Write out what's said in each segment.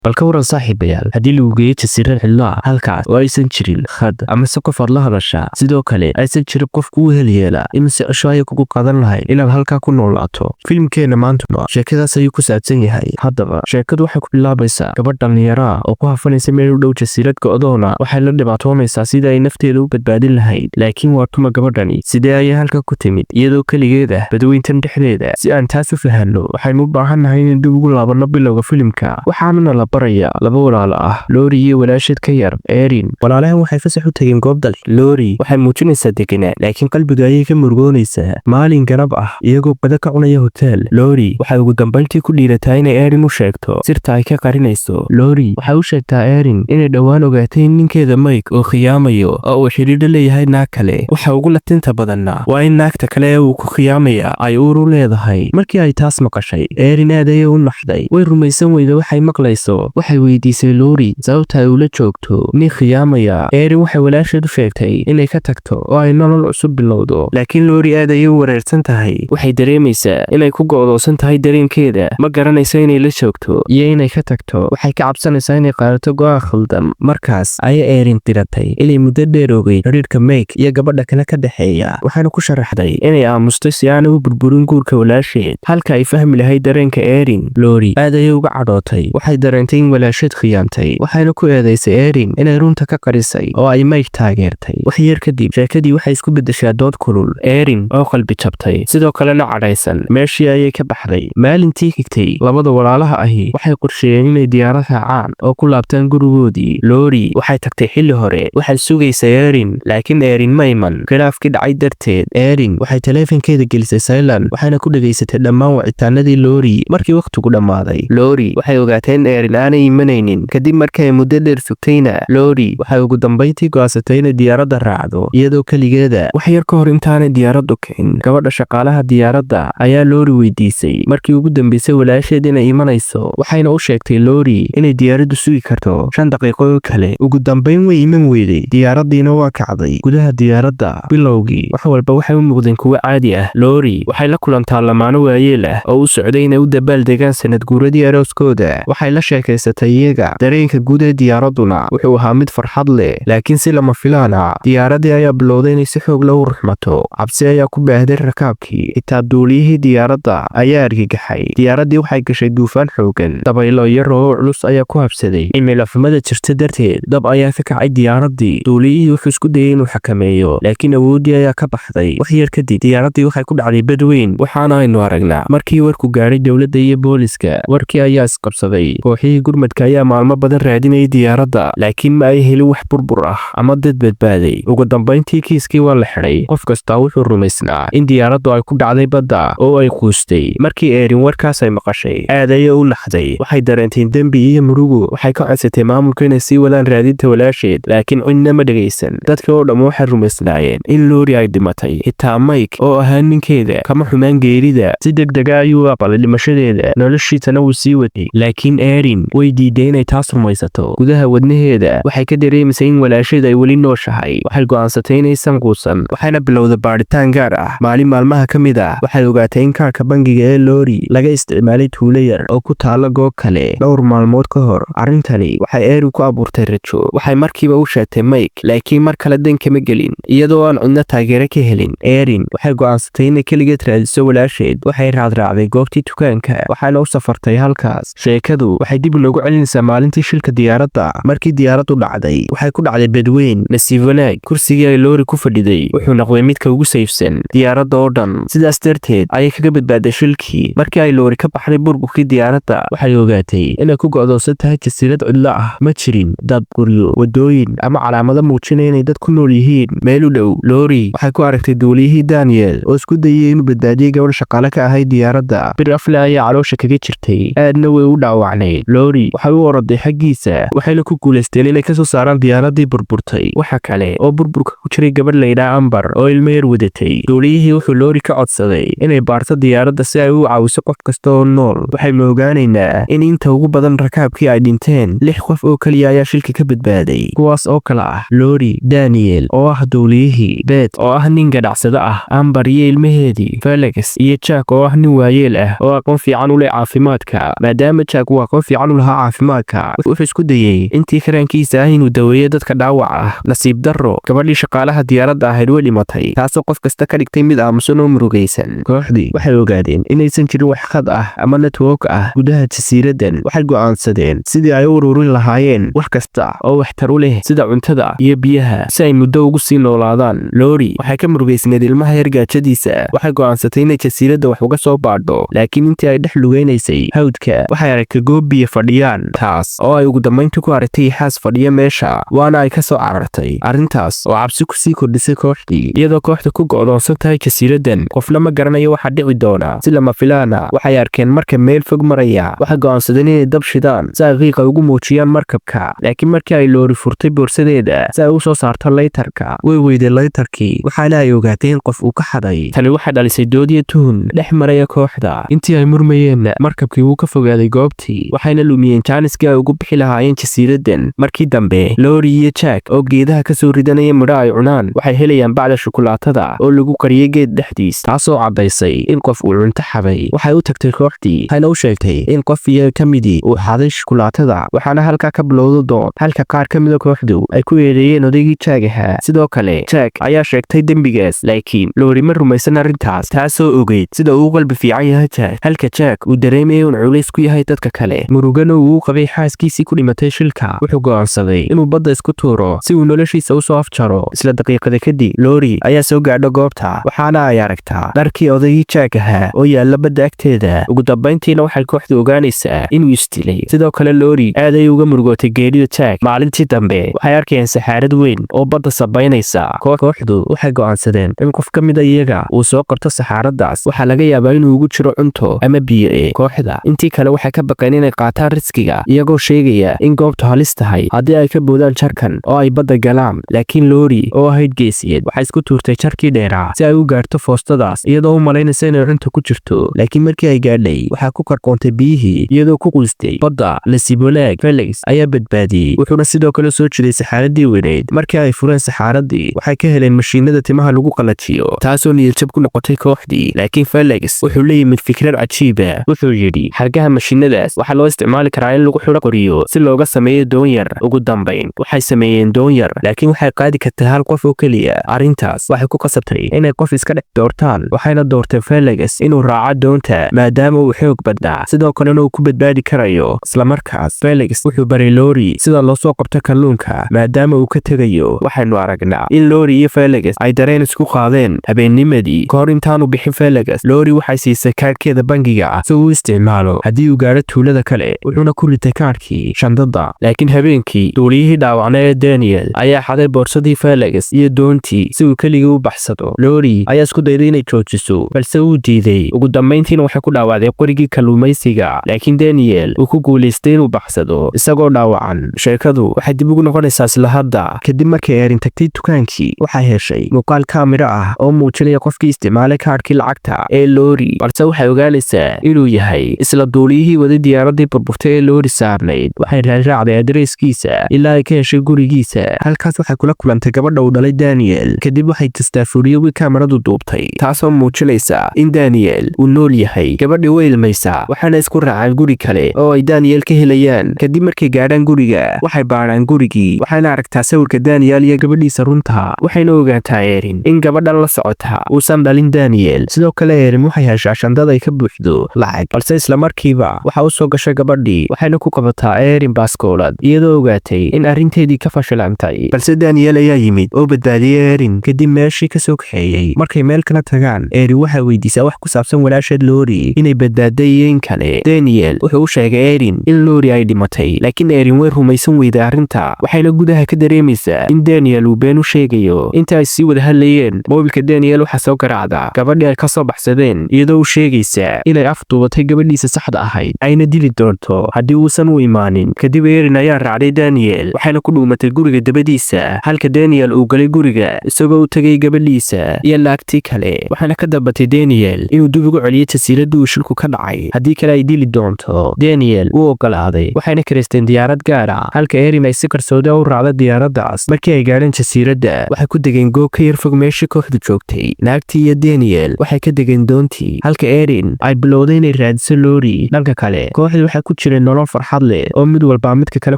Bal ka waran, saaxiibayaal, haddii lagu geeyo jasiirad cidlo ah, halkaas oo aysan jirin khad amase qof aad la hadashaa, sidoo kale aysan jirin qof kuu helyeela, imise cisho ayay kugu qaadan lahayd inaad halkaa ku noolaato? Filimkeenna maantuna sheekadaas ayuu ku saabsan yahay. Haddaba sheekadu waxay ku bilaabaysaa gabadh dhallinyaro ah oo ku hafanaysa meel u dhow jasiirad go'doona. Waxay la dhibaatoonaysaa sidii ay nafteeda u badbaadin lahayd. Laakiin waa tuma gabadhani? Sidee ayay halka ku timid iyadoo keligeed ah badweyntan dhexdeeda? Si aan taas u fahanno, waxaynu u baahannahay inaan dib ugu laabanno bilowga filimka. Waxaanana la barayaa laba walaalo ah, Lori iyo walaasheed ka yar, Erin. Walaalahan waxay fasax u tageen goob dalxiis. Lori waxay muujinaysaa deganaan, laakiin qalbiga ayay ka murugoonaysaa. Maalin galab ah, iyagoo qada ka cunaya hotel, Lori waxay ugu dambayntii ku dhiirataa inay Erin u sheegto sirta ay ka qarinayso. Lori waxay u sheegtaa Erin inay dhowaan ogaatay in ninkeeda Mike oo khiyaamayo oo uu xidhiidho leeyahay naag kale. Waxa ugu latinta badanna waa in naagta kale ee uu ku khiyaamaya ay uur u leedahay. Markii ay taas maqashay, Erin aad ayay u naxday. Way rumaysan weyda waxay maqlayso. Waxay weydiisay Lori sababta ay ula joogto nin khiyaamaya. Erin waxay walaasheed u sheegtay inay ka tagto oo ay nolol cusub bilowdo, laakiin Lori aad ayay u wareersan tahay. Waxay dareemaysaa inay ku go'doosan tahay dareenkeeda. Ma garanayso inay la joogto iyo inay ka tagto. Waxay ka cabsanaysaa inay qaadato go'aan khaldan. Markaas ayay Erin diratay inay muddo dheer ogay xidhiidhka Mike iyo gabadha kale ka dhexeeya, waxaana ku sharaxday inay aamustay si aanay u burburin guurka walaasheed. Halka ay fahmi lahayd dareenka Erin, Lori aad ayay uga cadhootay. Waxay dareentay in walaasheed khiyaamtay, waxayna ku eedaysay Erin inay runta ka qarisay oo ay Mike taageertay. Wax yar kadib, sheekadii waxay isku beddeshaa dood kulul. Erin oo qalbi jabtay, sidoo kalena cadhaysan, meeshii ayay ka baxday. Maalintii xigtay, labada walaalaha ahi waxay qorsheeyeen inay diyaarad raacaan oo ku laabtaan gurigoodii. Lori waxay tagtay xilli hore. Waxay sugaysay Erin, laakiin Erin ma iman. Khilaafkii dhacay darteed, Erin waxay taleefankeeda gelisay silent, waxayna ku dhegaysatay dhammaan wicitaanadii Lori. Markii wakhtigu dhammaaday, Lori waxay ogaatay in Erin aanay imanaynin. Kadib markii ay muddo dheer sugtayna, Lori waxay ugu dambayntii go'aansatay inay diyaaradda raacdo iyadoo keligeeda. Wax yar ka hor intaanay diyaaraddu kicin, gabadha shaqaalaha diyaaradda ayaa Lori weydiisay markii ugu dambeysay walaasheed inay imanayso, waxayna u sheegtay Lori inay diyaaraddu sugi karto 5 daqiiqo oo kale. Ugu dambayn way iman weyday, diyaaraddiina waa kacday. Gudaha diyaaradda, bilowgii wax walba waxay u muuqdeen kuwo caadi ah. Lori waxay la kulantaa lamaano waayeel ah oo u socday inay u dabaal degaan sanad guuradii arooskooda. Waxay la sheekaysatay iyaga. Dareenka guud ee diyaaradduna wuxuu ahaa mid farxad leh, laakiin si lama filaan ah, diyaaraddii ayaa bilowday inay si xoog leh u ruxmato. Cabsi ayaa ku baahday rakaabkii, xitaa duuliyihii diyaaradda ayaa argagaxay. Diyaaraddii waxay gashay duufaan xoogan. Dabaylo iyo roobab culus ayaa ku habsaday. Cimilo xumada jirta darteed, dab ayaa ka kacay diyaaraddii. Duuliyihii wuxuu isku dayay inuu xakameeyo, laakiin awooddii ayaa ka baxday. Wax yar kadib, diyaaraddii waxay ku dhacday badweyn. Waxaana aynu aragnaa markii warku gaadhay dowladda iyo booliska. Warkii ayaa isqabsaday. Kooxihii gurmadka ayaa maalmo badan raadinayay diyaaradda, laakiin ma ay helin wax burbur ah ama dad badbaaday. Ugu dambayntii kiiskii waa la xidhay. Qof kastaa wuxuu rumaysnaa in diyaaraddu ay ku dhacday badda oo ay quustay. Markii Erin warkaas ay maqashay, aad ayay u naxday. Waxay dareentay dembi iyo murugo. Waxay ka codsatay maamulka inay sii wadaan raadinta walaasheed, laakiin cidna ma dhegaysan. Dadka oo dhamm waxay rumaysnaayeen in Lori ay dhimatay. Xitaa Mike oo ahaa ninkeeda kama xumaan geerida. Si degdega ayuu aqbalay dhimashadeeda, noloshiisana wuu sii watay. Laakiin Erin way diiday inay taas rumaysato. Gudaha wadnaheeda waxay ka dareemaysay in walaasheed ay weli nooshahay. Waxay go'aansatay inaysan quusan, waxayna bilowday baadhitaan gaar ah. Maalin maalmaha ka mid ah, waxay ogaatay in kaarka bangiga ee Lori laga isticmaalay tuulo yar oo ku taala goob kale dhowr maalmood ka hor. Arrintani waxay Erin ku abuurtay rajo. Waxay markiiba u sheegtay Mike, laakiin mar kale dan kama gelin. Iyadoo aan cidna taageero ka helin, Erin waxay go'aansatay inay keligeed raadiso walaasheed. Waxay raadraacday goobtii dukaanka, waxayna u safartay halkaas. Sheekadu waxay dib inoogu celinaysaa maalintii shilka diyaaradda. Markii diyaaraddu dhacday, waxay ku dhacday badweyn. Nasiib wanaag, kursigii ay Lori ku fadhiday wuxuu noqday midka ugu safe-san diyaaradda oo dhan. Sidaas darteed ayay kaga badbaaday shilkii. Markii ay Lori ka baxday burburkii diyaaradda, waxay ogaatay inay ku go'doonsan tahay jasiirad cidlo ah. Ma jirin dad, guryo, wadooyin ama calaamado muujinaya inay dad ku nool yihiin meel u dhow. Lori waxay ku aragtay duuliyihii Daniel oo isku dayay inuu badbaadiyey gabadh shaqaale ka ahayd diyaaradda. Bir afle ayaa caloosha kaga jirtay, aadna way u dhaawacnayd. Lori waxay u oroday xaggiisa, waxayna ku guulaysteen inay kasoo saaraan diyaaraddii burburtay. Waxa kale oo burburka ku jiray gabadh laydhaa Ambar oo ilmo yar wadatay. Duuliyihii wuxuu Lori ka codsaday inay baarto diyaaradda si ay u caawiso qof kasta oo nool. Waxaynu ogaanaynaa in inta ugu badan rakaabkii ay dhinteen. Lix qof oo keliya ayaa shilka ka badbaaday, kuwaas oo kale ah Lori, Daniel oo ah duuliyihii, Bet oo ah nin ganacsado ah, Ambar iyo ilmaheedii, Felix iyo Jack oo ah nin waayeel ah oo aqoon fiican u leh caafimaadka. Maadaama Jack uu aqoon fiican fiican u lahaa caafimaadka. Wuxuu isku dayey intii karaankiisa ah inuu daweeyo dadka dhaawac ah. Nasiib darro, gabadhii shaqaalaha diyaaradda ahayd way dhimatay, taasoo qof kasta ka dhigtay mid aamusan oo murugaysan. Kooxdii waxay ogaadeen inaysan jirin wax khad ah ama network ah gudaha jasiiraddan. Waxay go'aansadeen sidii ay u ururin lahaayeen wax kasta oo waxtar u leh, sida cuntada iyo biyaha, si ay muddo ugu sii noolaadaan. Lori waxay ka murugaysneed ilmaha yar gaajadiisa. Waxay go'aansatay inay jasiiradda wax uga soo baadho, laakiin intii ay dhex lugaynaysay hawdka waxay aragtay goob biyo fadhiyaan, taas oo ay ugu dambayntii ku aragtay xaas fadhiya meesha, waana ay ka soo carartay arrintaas oo cabsi kusii kordhisay kooxdii. Iyadoo kooxda ku go'doonsan tahay jasiiraddan, qofna ma garanayo waxa dhici doona. Si lama filaana waxay arkeen markab meel fog maraya. Waxay go'aansadeen inay dab shidaan si ay qiiqa ugu muujiyaan markabka, laakiin markii ay Loori furtay boorsadeeda si ay u soo saarto laytarka, way weyday laytarkii, waxaana ay ogaatay in qof uu ka xaday. Tani waxay dhalisay dood iyo tuhun dhex maraya kooxda. Intii ay murmayeenna, markabkii wuu ka fogaaday goobtii, waxayna lumiyeen jaaniskii ay ugu bixi lahaayeen jasiiraddan. Markii dambe Lori iyo Jack oo geedaha ka soo ridanaya midho ay cunaan waxay helayaan bacda shukulaatada oo lagu qariyey geed dhexdiis, taasoo caddaysay in qof uu cunto xaday. Waxay u tagtay kooxdii, waxayna u sheegtay in qof iyaga ka midii uu xaday shukulaatada, waxaana halkaa ka bilowda dood, halka qaar ka mida kooxdu ay ku eedeeyeen odaygii Jack ahaa. Sidoo kale Jack ayaa sheegtay dembigaas, laakiin Lori ma rumaysan arrintaas, taasoo ogeyd sida uu u qalbi fiican yahay Jack, halka Jack uu dareemayay in culays ku yahay dadka kale, murugana uu u qabay xaaskiisii ku dhimatay shilka. Wuxuu go'aansaday inuu badda isku tuuro si uu noloshiisa usoo afjaro. Isla daqiiqada kadib Lori ayaa soo gaadho goobta, waxaana ay aragtaa dharkii odaygii Jack ahaa oo yaalla badda agteeda. Ugu dambayntiina waxay kooxdu ogaanaysaa inuu isdilay. Sidoo kale Lori aad ay uga murugootay geerida Jack. Maalintii dambe waxay arkayeen saxaarad weyn oo badda sabaynaysa. Kooxdu waxay go'aansadeen in qof ka mida iyaga uu soo qabto saxaaraddaas, waxaa laga yaabaa inuu ugu jiro cunto ama biyo. E kooxda intii kale waxay ka baqeen inay qaataan riskiga, iyagoo sheegaya in goobtu halis tahay haddii ay ka boodaan jarkan oo ay badda galaan. Laakiin Lori oo ahayd geesiyad waxay isku tuurtay jarkii dheeraa si ay u gaarto foostadaas, iyadoo u malaynaysa inay cunto ku jirto, laakiin markii ay gaadhay waxaa ku qarqoontay biyihii iyadoo ku quustay badda. Nasiib wanaag, Felix ayaa badbaadiyey, wuxuuna sidoo kale soo jiray saxaaradii weyneyd. Markii ay fureen saxaaradii waxay ka heleen mashiinada timaha lagu qalajiyo, taasoo niyadjab ku noqotay kooxdii. Laakiin Felix wuxuu la yimid fikrad cajiiba. Wuxuu yidhi xargaha mashiinadaas waxaa loo isticmaali karaa in lagu xidho qoriyo si looga sameeyo doon yar. Ugu dambayn waxay sameeyeen doon yar, laakiin waxay qaadi kartay hal qof oo keliya. Arrintaas waxay ku qasabtay inay qof iska dhex doortaan, waxayna doorteen Felix inuu raaco doonta maadaama uu xoog badnaa, sidoo kalena uu ku badbaadi karayo. Islamarkaas Felix wuxuu baray Lori sida loo soo qabto kalluunka maadaama uu ka tegayo. Waxaynu aragnaa in Lori iyo Felix ay dareen isku qaadeen habeennimadii. Kahor intaanu bixin Felix, Lori waxay siisay kaadhkeeda bangiga si uu u isticmaalo haddii uu gaadho tuulada kale, wuxuuna ku ritay kaadhkii shandada. Laakiin habeenkii duuliyihii dhaawacna ee Daniel ayaa xaday boorsadii Felix iyo doontii si uu keligii u baxsado. Lori ayaa isku dayday inay joojiso, balse uu diiday. Ugu dambayntiina waxay ku dhaawacday qorigii kalluumaysiga, laakiin Daniel uu ku guulaystay inuu baxsado isagoo dhaawacan. Sheekadu waxay dib ugu noqonaysaa isla hadda. Kadib markay Erin tagtay dukaankii, waxay heshay muuqaal kaamiro ah oo muujinaya qofkii isticmaalay kaadhkii lacagta ee Lori, balse waxay ogaanaysaa inuu yahay isla duuliyihii waday diyaaradii burburtay ee Lori saarnayd. Waxay raaraacday adreeskiisa ilaa ay ka heshay gurigiisa. Halkaas waxay kula kulantay gabadha uu dhalay Daniel. Kadib waxay tustaa furiyowgii kaamaradu duubtay, taasoo muujinaysa in Daniel uu nool yahay. Gabadhii way ilmaysaa, waxaana isku raacaan guri kale oo ay Daniel ka helayaan. Kadib markay gaadhaan guriga waxay baadhaan gurigii, waxayna aragtaa sawirka Daniel iyo gabadhiisa runta. Waxayna ogaataa Erin in gabadhan la socota uusan dhalin Daniel. Sidoo kale Erin waxay heshaa shandad ay ka buuxdo lacag, balse islamarkiiba waxa u soo gashay gabadhii, waxayna ku qabataa Erin baaskoolad, iyadoo ogaatay in arrinteedii ka fashilantay. Balse Daniel ayaa yimid oo badbaadiyey Erin, kadib meeshii ka soo kaxeeyey. Markay meel kala tagaan, Erin waxay weydiisaa wax ku saabsan walaasheed Lori, inay badbaaday iyo in kale. Daniel wuxuu u sheegay Erin in Lori ay dhimatay, laakiin Erin way rumaysan weyday arrinta, waxayna gudaha ka dareemaysaa in Daniel uu been u sheegayo. Inta ay sii wada hadlayeen, moobilka Daniel waxaa soo garaacda gabadhii ay ka soo baxsadeen, iyadoo u sheegaysa inay afduubatay gabadhiisa saxda ahayd, ayna dili doonto haddii uusan u imaanin. Kadib Erin ayaa raacday Daniel, waxayna ku dhuumatay guriga dabadiisa, halka Daniel uu galay guriga isagoo u tegay gabadhiisa iyo naagtii kale. Waxaana ka dambatay Daniel inuu dib ugu celiyey jasiiradii uu shilku ka dhacay, haddii kale ay dili doonto. Daniel wuu ogolaaday, waxayna kiraysteen diyaarad gaar ah, halka Erin ay si qarsoodi u raacda diyaaraddaas. Markii ay gaadheen jasiiradda waxay ku degeen goob ka yar fog meeshii kooxdu joogtay. Naagtii iyo Daniel waxay ka degeen doontii, halka Erin ay bilowday inay raadiso Lori. Dhanka kale kooxdu waxay ku jireen nolol farxad leh oo mid walbaa midka kale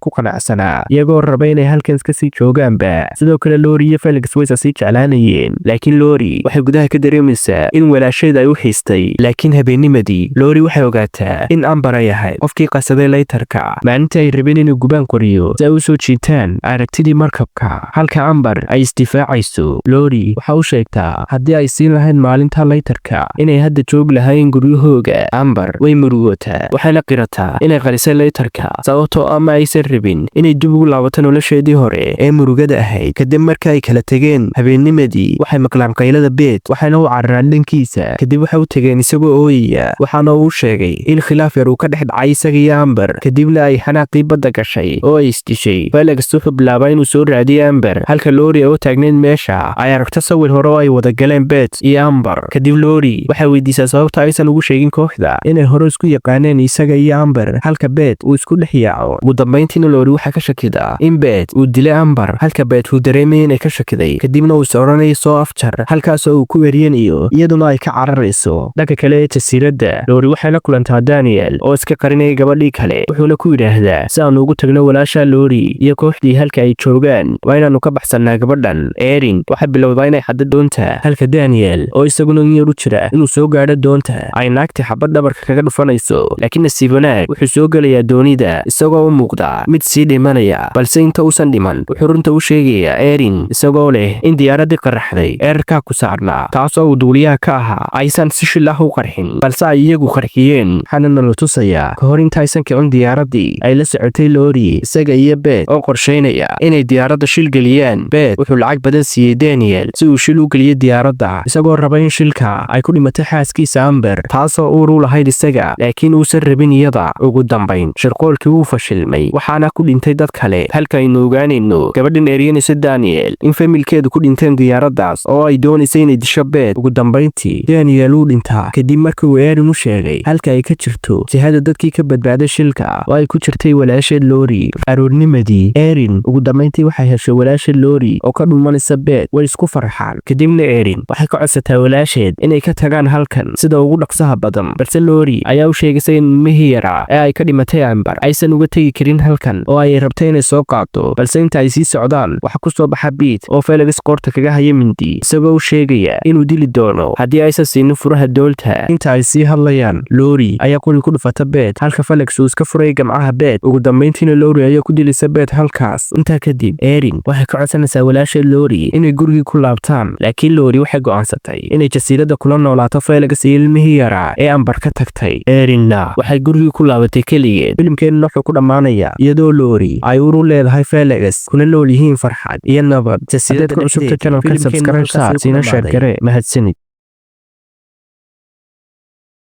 ku qanacsanaa, iyagoo raba inay halkan iska sii joogaanba. Sidoo kale Lori iyo Felix waysa sii jeclaanayeen, laakiin Lori waxay gudaha ka dareemaysaa in walaasheed ay u xiistay. Laakiin habeennimadii Lori waxay ogaataa in Amber ay ahayd qofkii qasaday laytarka maalintii ay rabeen inay gubaan qoriyo si ay u soo jiitaan aragtidii markabka, halka Amber ay isdifaacayso. Lori waxa u sheegtaa haddii ay siin lahayd maalinta laytarka inay hadda joogi lahaayeen guryahooga. Amber way murugootaa, waxayna qirataa inay qarisay laytarka sababtoo ama aysan rabin inay dib ugu laabato nolosheedii hore ee murugada ahayd. Kadib marka ay kala tegeen habeennimadii, waxay maqlaan qaylada Beet, waxayna u cararaan dhankiisa. Kadib waxay u tegeen isagoo ooyaya, waxaana uu sheegay in khilaaf yar uu ka dhex dhacay isaga iyo Amber, kadibna ay xanaaqii badda gashay oo ay isdishay. Felix wuxuu bilaabaa inuu soo raadiyo Amber, halka Lori oo taagneyd meesha ay aragto sawir hore oo ay wada galeen Bet iyo Amber. Kadib Lori waxay weydiisaa sababta aysan ugu sheegin kooxda inay hore isku yaqaaneen isaga iyo Amber, halka Bet uu isku dhex yaaco. Ugu dambayntiina Lori waxaa ka shakidaa in Bet uu dilay Amber, halka Bet uu dareemaya inay ka shakiday, kadibna uu is odhanayo soo afjar, halkaasoo uu ku eriyanayo, iyaduna ay ka cararayso. Dhanka kale ee jasiiradda, Lori waxay la kulantaa Daniel oo iska qarinaya gabadhii kale, wuxuuna ku yidhaahdaa: "Si aanu ugu tagno walaasha Lori iyo kooxdii halka ay joogaan, waa inaannu ka baxsannaa gabadhan." Erin waxay bilowdaa inay xaddo doonta, halka Daniel oo isaguna in yar u jira inuu soo gaadho doonta ay naagtii xabad dhabarka kaga dhufanayso. Laakiin nasiib wanaag wuxuu soo gelayaa doonida isagoo u muuqda mid sii dhimanaya, balse inta uusan dhiman wuxuu runta u sheegayaa Erin, isagoo leh in diyaaraddii qaraxday eerarkaa ku saarnaa, taasoo uu duuliyaha ka ahaa, aysan si shil ah u qarxin, balse ay iyagu qarxiyeen. Waxaana la tusayaa ka hor intaysan kicin diyaaraddii ay la socotay Lori, isaga iyo Bet oo qorshaynaya inay diyaaradda shil geliyaan. Bet wuxuu lacag badan siiyey Daniel si uu shil u geliyo diyaaradda, isagoo raba in shilka ay ku dhimatay xaaskiisa Amber, taasoo uur u lahayd isaga laakiin uusan rabin iyada. Ugu dambayn shirqoolkii wuu fashilmay, waxaana ku dhintay dad kale, halka aynu ogaanayno gabadhan eryanaysa Daniel in familkeedu ku dhinteen diyaaraddaas oo ay doonaysa inay disho Bet. Ugu dambayntii Daniel wuu dhintaa kadib markii uu Erin u sheegay halka ay ka jirto jihada dadkii ka badbaaday shilka oo ay ku jirtay walaasheed Lori. Aroornimadii Erin ugu dambayntii waxay heshay walaasheed Lori oo ka dhumanaysa Bet. Way isku farxaan. Kadibna Erin waxay ka codsataa walaasheed inay ka tagaan halkan sida ugu dhaqsaha badan, balse Lori ayaa u sheegaysa in ilmihii yaraa ee ay ka dhimatay Amber aysan uga tegi karin halkan oo ay rabtay inay soo qaado. Balse inta ay sii socdaan waxaa ku soo baxa Beet oo Felix qoorta kaga haya mindi, isagoo u sheegaya inuu dili doono haddii aysan siinin furaha doolta. Inta ay sii hadlayaan, Lori ayaa qori ku dhufata Bet, halka Felix uu iska furay gamcaha Bet. Ugu dambayntiina Lori ayaa ku dilaysa Bet halkaas. Intaa kadib Erin waxay ka codsanaysaa walaasheed Lori inay gurigii ku laabtaan, laakiin Lori waxay go'aansatay inay jasiiradda kula noolaato Felix iyo ilmihii yaraa ee Amber ka tagtay. Erinna waxay gurigii ku laabatay keligeed. Filimkeenna wuxuu ku dhammaanayaa iyadoo Lori ay ur u leedahay Felix, kuna nool yihiin farxad iyo nabad jasiiradda. Cusubta channelka subscribe saar, siina share garee. Mahadsanid.